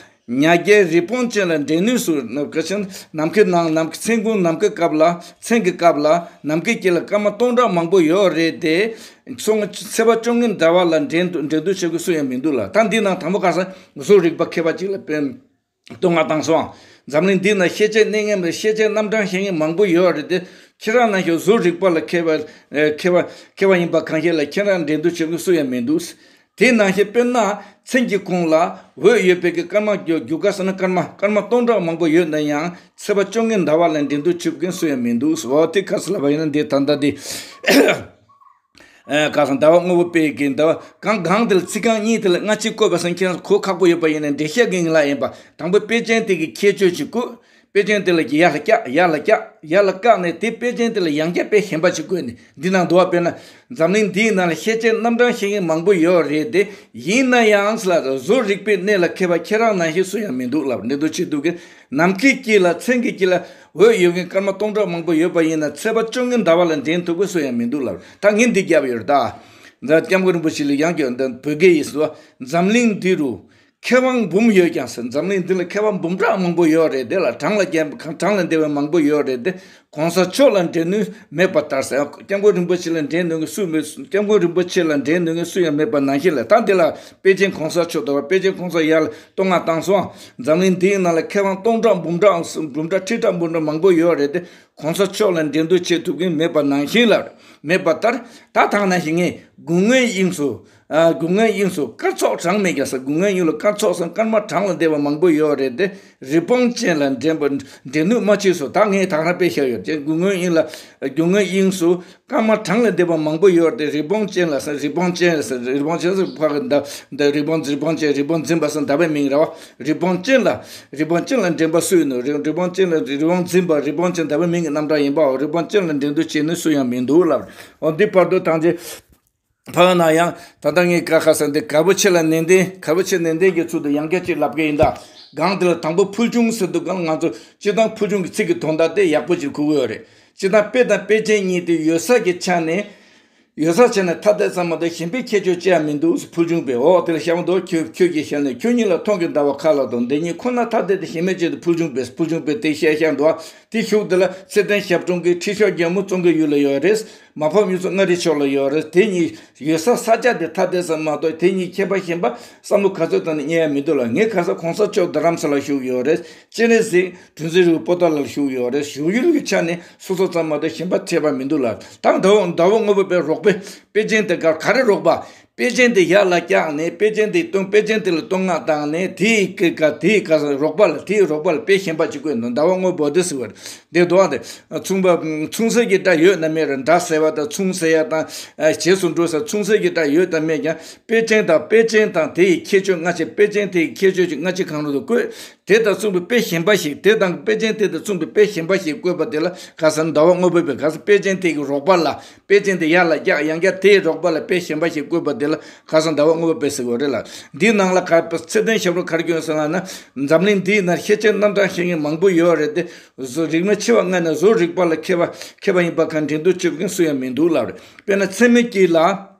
ཉ་རྒྱལ་རི་བོང་ཅན་ལ་འགྲན་ནུས་སུ། ན་ག་ཆེན་ནམ་མཁའི་ནང་། ནམ་མཚན་གུང་ནམ་མཁའི་སྐབས་ལ། མཚན་གྱི་སྐབས་ལ་ནམ་མཁའི་དཀྱིལ་ལ་སྐར་མ་སྟོང་ཕྲག་མང་པོ་ཡོད་རེད་དེ། སོང་ཚེས་པ་བཅོ་ལྔའི་ཟླ་བ་ལ་འགྲན་འགྲན་བསྡུར་བྱེད་དགོས་སུ་ཡང་མི་འདུག་ལ། ད་འདི་ནང་དང་པོ་ག་ས། བཟོ་རིག་པ་མཁས་པ་ཅིག་ལ་དཔེ་སྟོན་གནང་བཏང་སོང་། འཛམ་གླིང་འདི་ན་ཤེས་བྱའི་གནས་ངན་པ། ཤེས་བྱའི་རྣམ་གྲངས་ཤེས་མཁན་མང་པོ་ཡོད་རེད་དེ། ཁྱེད་རང་ནང་བཞིན་བཟོ་རིག་པ་ལ་མཁས་པ། མཁས་པ་མཁས་པ་ཡིན་པ་གང་ཞིག་ལ་ཁྱེད་རང་འགྲན་བསྡུར་བྱེད་དགོས་སུ་ཡང་མི་འདུག་དེ་ནང་བཞིན་དཔེར་ན་མཚན་གྱི་གུང་ལ་འོད་ཡོད་པའི་གི་སྐར་མ། རྒྱུ་རྒྱུ་སྐར་ཟེར་ན་སྐར་མ། སྐར་མ་སྟོང་ཕྲག་མང་པོ་ཡོད་ན་ཡང་ཚེས་པ་བཅོ་ལྔའི་ཟླ་བ་ལ་འགྲན་བསྡུར་བྱེད་མཁན་སུ་ཡང་མི་འདུག་འོ་དེ་ག་ས་ལབ་པ་ཡིན་ན་འདི་ད་ལྟ་འདི། ཨ། ག་ས། ཟླ་བ་དངོས་པོ་དཔེ་གི་ཟླ་བ་གང་གང་དེ་ལ་ཚིག་རྐང་གཉིས་དེ་ལ་སྔ་ཕྱི་བཀོད་པ་སང་ཁྱེད་རང་གོ་ཁག་པོ་ཡོད་པ་ཡིན་ན་འགྲེལ་བཤད་གི་ངེས་ལ་ཡིན་པ། དང་པོ་དཔེ་ཅན་དེ་གི་ཁྱད་ཆོས་ཅིག་བཀོད། དཔེ་ཅན་དེ་ལ་གི་ཡར་ལ་བཀྱག་ཡར་ལ་བཀྱག་ཡར་ལ་བཀྱག་ནས་དེ་དཔེ་ཅན་དེ་ལ་ཡང་བསྐྱར་དཔེ་གཞན་པ་ཅིག་བཀོད་ནས་འདི་ནང་འདུག་བ། དཔེར་ན། འཛམ་གླིང་འདིའི་ནང་ལ་ཤེས་བྱའི་རྣམ་གྲངས་ཤེས་མཁན་མང་པོ་ཡོད་རེད་དེ། ཡིན་ན་ཡང་ལ་བཟོ་རིག་པའི་གནས་ལ་མཁས་པ་ཁྱེད་རང་ནང་བཞིན་སུ་ཡང་མི་འདུག་ལབ། འགྲན་བསྡུར་བྱེད་ཐུབ་མཁན། ནམ་མཁའི་དཀྱིལ་ལ། མཚན་གྱི་དཀྱིལ་ལ་འོད་ཡོད་མཁན་སྐར་མ་སྟོང་ཕྲག་མང་པོ་ཡོད་པ་ཡིན་ན་ཚེས་པ་བཅོ་ལྔའི་ཟླ་བ་ལ་འགྲན་ཐུབ་མཁན་སུ་ཡང་མི་འདུག་ལབ། ད་ངས་འདི་བརྒྱབ་ཡོད་རེད་ད། འདི་སྐྱབས་མགོན་རིན་པོ་ཆེ་ལ་ཡང་བརྒྱབ། འདི་བོད་སྐད་ཡིན་ཟེར་བ། འཛམ་གླིང་འདི་རུ་མཁས་དབང་འབུམ་ཡོད་ཀྱང་ཟེར། འཛམ་གླིང་འདི་ལ་མཁས་དབང་འབུམ་ཕྲག་མང་པོ་ཡོད་རེད། དེ་ལ་གྲངས་ལ་རྒྱལ། གྲངས་ལས་འདས་པའི་མང་པོ་ཡོད་རེད་དེ། གོང་ས་མཆོག་ལ་འགྲན་ནུས་མེད་པ་ལྟར་ཟེར། སྐྱབས་མགོན་རིན་པོ་ཆེ་ལ་འགྲན་ནུས་མཁན་སུ་མེད། སྐྱབས་མགོན་རིན་པོ་ཆེ་ལ་འགྲན་ནུས་མཁན་སུ་ཡང་མེད་པ་ནང་བཞིན་ལ། ད་འདི་ལ་དཔེ་ཅན་གོང་ས་མཆོག་དང་། དཔེ་ཅན་གོང་ས་ཡར་ལ་གཏོང་བ་བཏང་སོང་། འཛམ་གླིང་འདིའི་ནང་ལ་མཁས་དབང་སྟོང་ཕྲག་འབུམ་ཕྲག་འབུམ་ཕྲག་ཁྲི་ཕྲག་འབུམ་ཕྲག་མང་པོ་ཡོད་རེད་དེ། གོང་ས་མཆོག་ལ་འགྲན་བསྡུར་བྱེད་ཐུབ་མཁན་མེད་པ་ནང་བཞིན་ལ། མེད་པ་ལྟར། ད་ཐང་ནང་བཞིན་ངས་དགུང་སྔོན་དབྱིངས་སུ། ཨ། དགུང་སྔོན་དབྱིངས་སུ་སྐར་ཚོགས་གྲངས་མེད་ཀྱང་ཟེར། དགུང་སྔོན་དབྱིངས་ལ་སྐར་ཚོགས་ཟེར་སྐར་མ་གྲངས་ལས་འདས་པ་མང་པོ་ཡོད་རེད་དེ། རི་བོང་ཅན་ལ་འགྲན་པ། འགྲན་ནུས་མ་བྱས་སོ། ད་ངས་ད་ག་རང་དཔེ་བཞག་ཡོད་ཀྱང་། དགུང་སྔོན་དབྱིངས་ལ། དགུང་སྔོན་དབྱིངས་སུ་སྐར་མ་གྲངས་ལས་འདས་པ་མང་པོ་ཡོད་རེད་དེ། རི་བོང་ཅན་ལ་ཟེར། རི་བོང་ཅན་ལ་ཟེར། རི་བོང་ཅན་ཟེར་ཕ་གི་འདི་འདི་རི་བོང་། རི་བོང་ཅན། རི་བོང་འཛིན་པ་ཟེར་ཟླ་བའི་མིང་རེད་བ། རི་བོང་ཅན་ལ། རི་བོང་ཅན་ལ་འགྲན་པ་སུ་ཡིན་ནོ། རི་རི་བོང་ཅན་ལ། རི་བོང་འཛིན་པ། རི་བོང་ཅན་ཟླ་བའི་མིང་གི་རྣམ་གྲངས་ཡིན་པའོ། རི་བོང་ཅན་ལ་འགྲན་བསྡུར་བྱེད་ནུས་སུ་ཡང་མི་འདུག་ལབ། འོ་འདི་བར་དུ་ཐང་ཅན། ཕ་གི་ན་ཡང་ད་ལྟ་ངས་ཀ་ཁ་ས་འདི་གལ་པོ་ཆེ་ལ་ནན་ཏན་གལ་པོ་ཆེ་ནན་ཏན་གྱི་ཚུལ་དུ་ཡང་བསྐྱར་ཅིག་ལབ་གི་ཡིན་ད། གང་དེ་ལ་དང་པོ་ཕུལ་བྱུང་ཟེར་དུས་གང་ང་ཚོ་སྤྱིར་བཏང་ཕུལ་བྱུང་གི་ཚིག་གི་དོན་དག་དེ་ཡག་པོ་ཅིག་གོ་གི་ཡོད་རེད། སྤྱིར་བཏང་དཔེ་དང་དཔེ་ཅན་གཉིས་དེ་ཡོད་ས་གི་ཆ་ནས། ཡོད་ས་ཆ་ནས་ཐ་དད་ཙམ་མ་གཏོགས་གཞན་པའི་ཁྱད་ཆོས་ཅི་ཡང་མི་འདུག་ཕུལ་བྱུང་དཔེ་འོ་དེ་ལ་བཤད་མ་གཏོགས་ཁྱོད་ཁྱོད་ཀྱི་ཞལ་ནས་ཁྱོད་ཉིད་ལ་མཐོང་གི་ཟླ་བ་ཁ་ལ་དང་འདི་གཉིས་ཁོ་ན་ཐ་དད་དེ་གཞན་མེད་ཅེས་དུ་ཕུལ་བྱུང་དཔེ་ཕུལ་བྱུང་དཔེ་དེ་བཤད་བཤད་འདུག་དེ་གཞུག་དེ་ལ་ཚེ་བརྟན་ཞབས་དྲུང་གི་ཁྲི་ཤོག་རྒྱལ་མོ་ཙོང་ཁའི་ཡུལ་ལ་ཡོད་རེད། མ་ཕམ་གཡུ་མཚོ་མངའ་རིས་ཕྱོགས་ལ་ཡོད་རེད། དེ་གཉིས་ཡོད་ས་ས་ཆ་དེ་ཐ་དད་ཙམ་མ་གཏོགས་དེ་གཉིས་ཁྱད་པར་གཞན་པ་བསམ་བློ་ག་ཚོད་བཏང་ནས་རྙེད་ཡ་མི་འདུག་ལ། ངས་ཁ་སང་གོང་ས་མཆོག་རྡ་རམ་ས་ལ་བཞུགས་ཡོད་རེད། སྤྱན་རས་གཟིགས་བྲམ་ཟེ་རི་བོ་པོ་ཏཱ་ལར་བཞུགས་ཡོད་རེད། བཞུགས་ཡུལ་གྱི་ཆ་ནས་སོ་སོ་ཙམ་མ་གཏོགས་གཞན་པ་ཁྱད་པར་མི་འདུག་ལ། ད་ཟླ་བ་ཟླ་བ་དངོས་པོ་དཔེ་རོགས་པས་དཔེ་ཅན་དེ་ག་ག་རེ་རོགས་པ། དཔེ་ཅན་དེ་ཡར་ལ་བཀྱགས་ནས་དཔེ་ཅན་དེ་སྟོན་དཔེ་ཅན་དེ་ལ་བསྟོད་བསྔགས་བཏང་ནས་དེའི་སྐད་ཀ་དེའི་སྐད་ས་རོགས་པ་ལ་དེའི་རོགས་པ་ལ་དཔེ་གཞན་པ་ཅིག་བཀོད་འདུག་ཟླ་བ་དངོས་པོ་དེ་ཟེར་བ་རེད། འདི་དོ་དེ་མཚུངས་པ་མཚུངས་གསལ་གྱི་སྒྲ་ཡོད་ན་མེད་རེད། འདྲ་ཟེར་བ་དང་མཚུངས་ཟེར་ཡ་དང་རྗེས་སུ་འགྲོ་ས་མཚུངས་གསལ་གྱི་སྒྲ་ཡོད་དང་མེད་ཀྱང་དཔེ་ཅན་དང་དཔེ་ཅན་དང་དེའི་ཁྱད་ཆོས་སྔ་ཕྱི་དཔེ་ཅན་དེའི་ཁྱད་ཆོས་ཀྱི་སྔ་ཕྱི་གང་རུང་དུ་བཀོད། དེ་དང་མཚུངས་པའི་དཔེ་གཞན་པ་ཞིག་དེ་དང་དཔེ་ཅན་དེ་དང་མཚུངས་པའི་དཔེ་གཞན་པ་ཞིག་བཀོད་པ་དེ་ལ་ཁ་སང་ཟླ་བ་དངོས་པོ་དཔེ། ཁ་སང་དཔེ་ཅན་དེ་གི་རོགས་པ་ལ་དཔེ་ཅན་དེ་ཡར་ལ་བཀྱགས་ཡང་བཀྱགས་དེའི་རོགས་པ་ལ་དཔེ་གཞན་པ་ཞིག་བཀོད་པ་དེ་ལ་ཁ་སང་ཟླ་བ་དངོས་པོ་དཔེ་ཟེར་བ་རེད་ལ། འདིའི་ནང་ལ་ཁ་ཚེ་བརྟན་ཞབས་དྲུང་ག་རེ་སྐྱོན་ཟེར་ལབ་ན། འཛམ་གླིང་འདིའི་ནང་ཤེས་བྱའི་རྣམ་གྲངས་ཤེས་མཁན་མང་པོ་ཡོད་རེད་དེ། བཟོ་རིག་གནས་ཆེ་བ་ལྔ་ནས་བཟོ་རིག་པ་ལ་མཁས་པ་མཁས་པ་ཡིན་པ་གང་འགྲན་བསྡུར་བྱེད་མཁན་སུ་ཡང་མི་འདུག་ལབ་རེད། དཔེར་ན་ཚད་མའི་དཀྱིལ་ལ།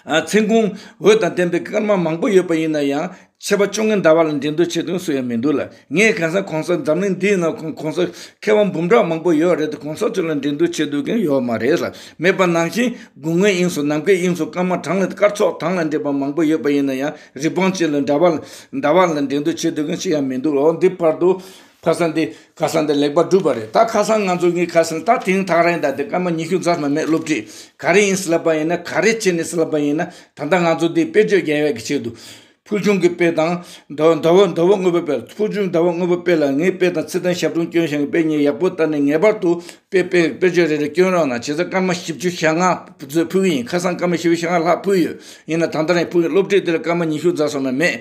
ཨ། མཚན་གུང་འོད་དང་ལྡན་པའི་སྐར་མ་མང་པོ་ཡོད་པ་ཡིན་ན་ཡང་ཆེ་བ་བཅོ་ལྔའི་ཟླ་བ་ལ་འགྲན་བསྡུར་བྱེད་དུས་སུ་ཡང་མི་འདུག་ལ། ངས་གང་ཟག་གོང་ས་འཛམ་གླིང་འདིའི་ནང་གོང་ས་མཁས་དབང་འབུམ་ཕྲག་མང་པོ་ཡོད་རེད་དེ་གོང་ས་མཆོག་ལ་འགྲན་བསྡུར་བྱེད་ཐུབ་མཁན་ཡོད་མ་རེད་ལ། མེད་པ་ནང་བཞིན་དགུང་སྔོན་དབྱིངས་སུ་ནམ་མཁའི་དབྱིངས་སུ་སྐར་མ་གྲངས་ལས་སྐར་ཚོགས་གྲངས་ལས་འདས་པ་མང་པོ་ཡོད་པ་ཡིན་ན་ཡང་རི་བོང་ཅན་ལ་ཟླ་བ་ལ་ཟླ་བ་ལ་འགྲན་བསྡུར་བྱེད་ཐུབ་མཁན་ཅི་ཡང་མི་འདུག་ལ། འོ་འདི་བར་དུ། ཁ་སང་འདི་ཁ་སང་འདི་ལེགས་པར་གྲུབ་པ་རེད། ད་ཁ་སང་ང་ཚོ་ངའི་ཁ་སང་ད་དེང་ཐག་རིང་ད་འདི་སྐར་མ་ཉི་ཤུ་རྩ་ལྔ་མེད་སློབ་ཁྲིད་ག་རེ་ཡིན་ཟེར་ལབ་པ་ཡིན་ན། ག་རེ་བྱས་ནས་ཟེར་ལབ་པ་ཡིན་ན། ད་ལྟ་ང་ཚོ་འདི་དཔེ་བརྗོད་རྒྱལ་བའི་གི་ཆེད་དུ་ཕུལ་བྱུང་གི་དཔེ་དང་ཟླ་ཟླ་བ་ཟླ་བ་དངོས་པོའི་དཔེ། ཕུལ་བྱུང་ཟླ་བ་དངོས་པོའི་དཔེ་ལ་ངའི་དཔེ་དང་ཚེ་བརྟན་ཞབས་དྲུང་སྐྱོན་ཞིང་གི་དཔེ་གཉིས་ཡག་པོ་ལྟ་ནས་ངེས་པར་དུ་དཔེ་དཔེ་དཔེ་བརྗོད་རེ་རེ་སྐྱོན་རོགས་གནང་། བྱས་ཙང་སྐར་མ་བཞི་བཅུ་ཞེ་ལྔ་ཕུལ་གི་ཡིན། ཁ་སང་སྐར་མ་བཞི་བཅུ་ཞེ་ལྔ་ལྷག་ཕུལ་ཡོད། ཡིན་ན་ད་ལྟ་རང་ཕུལ་གི་སློབ་ཁྲིད་འདི་ལ་སྐར་མ་ཉི་ཤུ་རྩ་ལྔ་མེད།